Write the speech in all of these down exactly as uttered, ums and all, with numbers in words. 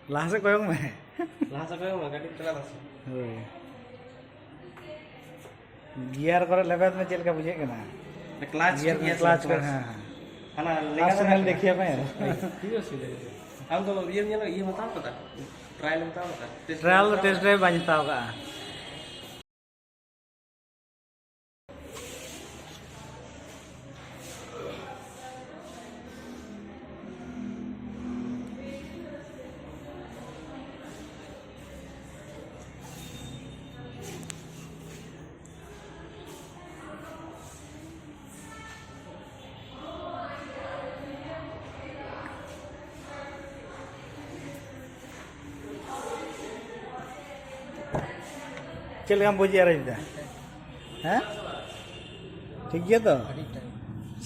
ᱞᱟᱦᱟ ᱥᱮᱫ ᱠᱚᱭᱚᱜ ᱢᱮ᱾ ᱞᱟᱦᱟ ᱥᱮᱫ ᱠᱚᱭᱚᱜ ᱢᱮ, ᱜᱟᱹᱰᱤ ᱪᱟᱞᱟᱜ ᱞᱟᱦᱟ ᱥᱮᱫ᱾ ᱦᱳᱭ᱾ ᱜᱤᱭᱟᱨ ᱠᱚᱨᱮ ᱞᱮᱵᱮᱫ ᱢᱮ, ᱪᱮᱫ ᱞᱮᱠᱟ ᱵᱩᱡᱷᱟᱹᱜ ᱠᱟᱱᱟ? ᱠᱞᱟᱪ ᱜᱤᱭᱟᱨ ᱴᱷᱤᱠ ᱜᱮᱭᱟ ᱥᱮ ᱠᱞᱟᱪ ᱠᱚᱨᱮ, ᱠᱞᱟᱪ? ᱦᱮᱸ, ᱦᱮᱸ᱾ ᱦᱟᱱᱟ ᱞᱮᱸᱜᱟ ᱟᱨᱥᱮᱱᱟᱞ ᱫᱷᱟᱨᱮ ᱫᱮᱠᱷᱤᱭᱟ ᱢᱮ᱾ ᱴᱷᱤᱠ ᱟᱪᱷᱮ᱾ ᱟᱢ ᱫᱚ ᱤᱭᱟᱹᱢ ᱧᱮᱞ, ᱤᱭᱟᱹᱢ ᱦᱟᱛᱟᱣ ᱠᱟᱫᱟ? ᱴᱨᱟᱭᱟᱞ ᱮᱢ ᱦᱟᱛᱟᱣ ᱠᱟᱫᱟ? ᱴᱮᱥᱴ ᱴᱨᱟᱭᱟᱞ ᱫᱚ ᱦᱟᱛᱟᱣ ᱴᱮᱥᱴ ᱠᱟᱫᱟ? ᱰᱨᱟᱭᱤᱵᱷ ᱵᱟᱹᱧ ᱦᱟᱛᱟᱣ ᱠᱟᱜᱼᱟ᱾ ᱪᱮᱫ ᱞᱮᱠᱟᱢ ᱵᱩᱡᱮᱜᱼᱟ ᱨᱟᱡᱽᱫᱟ? ᱦᱮᱸ? ᱴᱷᱤᱠ ᱜᱮᱭᱟ ᱛᱚ?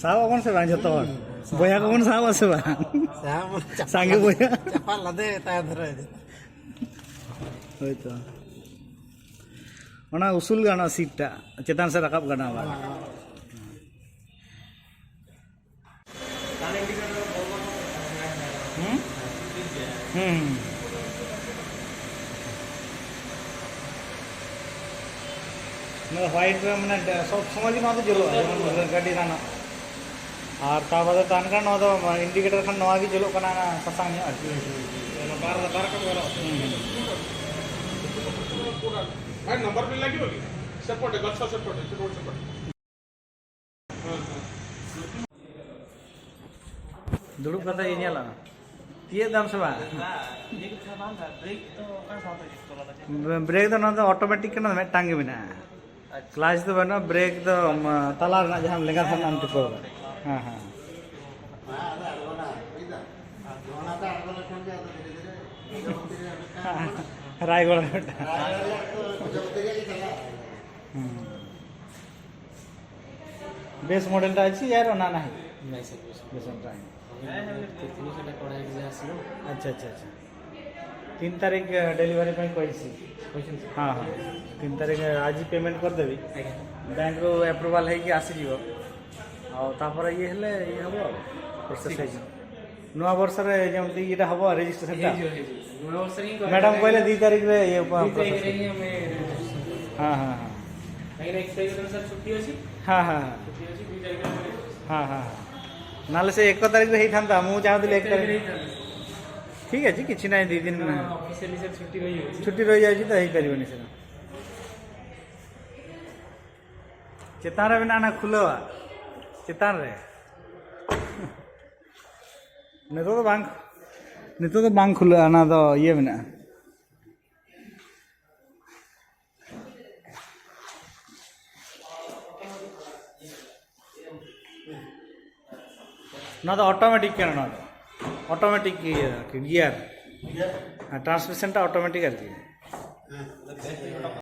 ᱥᱟᱵ ᱟᱵᱚᱱ ᱥᱮ ᱵᱟᱝ ᱡᱚᱛᱚ ᱦᱚᱲ? ᱦᱩᱸ, ᱥᱟᱵ᱾ ᱵᱚᱭᱦᱟ ᱠᱚᱵᱚᱱ ᱥᱟᱵ ᱟᱥᱮ ᱵᱟᱝ? ᱥᱟᱵ ᱟᱵᱚᱱ, ᱪᱟᱯᱟᱫ ᱥᱟᱸᱜᱮ ᱞᱟᱫᱮ, ᱵᱚᱭᱦᱟ᱾ ᱪᱟᱯᱟᱫ ᱞᱟᱫᱮ ᱛᱟᱭᱚᱢ ᱫᱷᱟᱨᱮ᱾ ᱦᱳᱭᱛᱚ᱾ ᱚᱱᱟ ᱩᱥᱩᱞ ᱜᱟᱱᱚᱜᱼᱟ, ᱥᱤᱴ ᱴᱟᱜ ᱪᱮᱛᱟᱱ ᱥᱮᱫ ᱨᱟᱠᱟᱵ ᱜᱟᱱᱚᱜᱼᱟ ᱟᱵᱟᱨ᱾ ᱦᱩᱸ? ᱦᱩᱸ, ᱦᱩᱸ᱾ ᱱᱚᱣᱟ ᱦᱳᱣᱟᱭᱤᱴ ᱨᱮ ᱢᱟᱱᱮ ᱥᱚᱵ ᱥᱚᱢᱚᱭ ᱜᱮ ᱱᱚᱣᱟ ᱫᱚ ᱡᱩᱞᱩᱜᱼᱟ, ᱡᱮᱢᱚᱱ ᱜᱟᱹᱰᱤ ᱨᱮᱱᱟᱜ᱾ ᱟᱨ ᱛᱟᱨ ᱵᱟᱫᱮ ᱛᱟᱦᱮᱱ ᱠᱷᱟᱱ ᱱᱚᱣᱟ ᱫᱚ ᱤᱱᱰᱤᱠᱮᱴᱟᱨ ᱠᱷᱟᱱ ᱱᱚᱣᱟ ᱜᱮ ᱡᱩᱞᱩᱜ ᱠᱟᱱᱟ, ᱚᱱᱟ ᱥᱟᱥᱟᱝ ᱧᱚᱜ ᱟᱨᱠᱤ᱾ ᱚᱱᱟ ᱵᱟᱨ, ᱵᱟᱨ ᱨᱚᱠᱚᱢ ᱜᱟᱱᱚᱜᱼᱟ᱾ ᱦᱩᱸ, ᱦᱩᱸ᱾ ଭାଇ ନମ୍ବର ପ୍ଲେଟ୍ ଲାଗିବ କି? ସେପଟେ, ଗଛ ସେପଟେ, ସେପଟେ, ସେପଟେ। ᱫᱩᱲᱩᱵ ᱠᱟᱛᱮ ᱜᱮ ᱧᱮᱞᱚᱜᱼᱟ᱾ ᱛᱤᱭᱟᱹᱜ ᱫᱟᱢ ᱥᱮ ᱵᱟᱝ? ᱵᱨᱮᱠ ᱫᱚ ᱱᱚᱣᱟ ᱫᱚ ᱚᱴᱳᱢᱮᱴᱤᱠ ᱠᱟᱱᱟ, ᱢᱤᱫᱴᱟᱝ ᱜᱮ ᱢᱮᱱᱟᱜᱼᱟ᱾ ᱠᱞᱟᱪ ᱫᱚ ᱵᱟᱹᱱᱩᱜᱼᱟ, ᱵᱨᱮᱠ ᱫᱚ, ᱢ, ᱛᱟᱞᱟ ᱨᱮᱱᱟᱜ ᱡᱟᱦᱟᱸ ᱞᱮᱸᱜᱟ ᱥᱮᱱ ᱮᱢ ᱴᱤᱯᱟᱹᱣ ᱠᱟᱜᱼᱟ᱾ ᱦᱮᱸ, ᱦᱮᱸ᱾ ରାୟଗଡ଼ାରେ ଗୋଟେ। ହୁଁ। ବେଶ ମଡେଲଟା ଅଛି ୟାର ନା ନାହିଁ? ନାଇଁ ସାର୍, ବେଶ ବେଶ ମଡେଲ ନାହିଁ। ତିନି ସେଟା କଢ଼ା ହେଇକି ଯାହା ଆସିବ। ଆଚ୍ଛା, ଆଚ୍ଛା, ଆଚ୍ଛା। ତିନି ତାରିଖ ଡେଲିଭରି ପାଇଁ କହିଛି। କହିଛନ୍ତି ସାର୍। ହଁ, ହଁ। ତିନି ତାରିଖ ଆଜି ପେମେଣ୍ଟ କରିଦେବି। ଆଜ୍ଞା। ବ୍ୟାଙ୍କରୁ ଆପ୍ରୁଭାଲ୍ ହେଇକି ଆସିଯିବ। ଆଉ ତାପରେ ଇଏ ହେଲେ ଇଏ ହବ ଆଉ। ପ୍ରୋସେସ୍ ହେଇଯିବ। ନୂଆ ବର୍ଷରେ ଯେମିତି ଏଇଟା ହବ ରେଜିଷ୍ଟ୍ରେସନଟା। ହେଇଯିବ ହେଇଯିବ। ନୂଆ ବର୍ଷରେ ହିଁ କରିବା। ମ୍ୟାଡାମ କହିଲେ ଦି ତାରିଖରେ ଇଏ ଦି ତାରିଖରେ ପ୍ରୋସେସ। ହିଁ ଆମେ। ହଁ ହଁ ହଁ କାହିଁକିନା ଏକ ତାରିଖ ସାର୍ ଛୁଟି ଅଛି। ହଁ ହଁ ହଁ ଛୁଟି ଅଛି, ଦି ତାରିଖରେ ଆମେ। ହଁ ହଁ ହଁ। ନହେଲେ ସେ ଏକ ତାରିଖରେ ହେଇଥାନ୍ତା, ମୁଁ ଚାହୁଁଥିଲି ଏକ ତାରିଖ। ହେଇଥାନ୍ତା। ଠିକ୍ ଅଛି, କିଛି ନାହିଁ, ଦି ଦିନ। ଅଫିସିଆଲି ସାର୍ ଛୁଟି ରହିଯାଉଛି। ଛୁଟି ରହିଯାଉଛି ତ ହେଇପାରିବନି ସେଟା। ᱪᱮᱛᱟᱱ ᱨᱮ ᱢᱮᱱᱟᱜᱼᱟ ᱚᱱᱟ ᱠᱷᱩᱞᱟᱹᱣᱟ, ᱪᱮᱛᱟᱱ ᱨᱮ᱾ ᱱᱤᱛᱚᱜ ᱫᱚ ᱵᱟᱝ, ᱱᱤᱛᱚᱜ ᱫᱚ ᱵᱟᱝ ᱠᱷᱩᱞᱟᱹᱜᱼᱟ, ᱚᱱᱟ ᱫᱚ ᱤᱭᱟᱹ ᱢᱮᱱᱟᱜᱼᱟ᱾ ᱱᱚᱣᱟ ᱫᱚ ᱚᱴᱳᱢᱮᱴᱤᱠ ᱠᱟᱱᱟ, ᱱᱚᱣᱟ ᱫᱚ ᱚᱴᱳᱢᱮᱴᱤᱠ ᱤᱭᱟᱹ ᱟᱨᱠᱤ, ᱜᱤᱭᱟᱨ᱾ ᱦᱮᱸ, ᱴᱨᱟᱱᱥᱢᱤᱥᱚᱱ ᱴᱟ ᱚᱴᱳᱢᱮᱴᱤᱠ ᱟᱨᱠᱤ᱾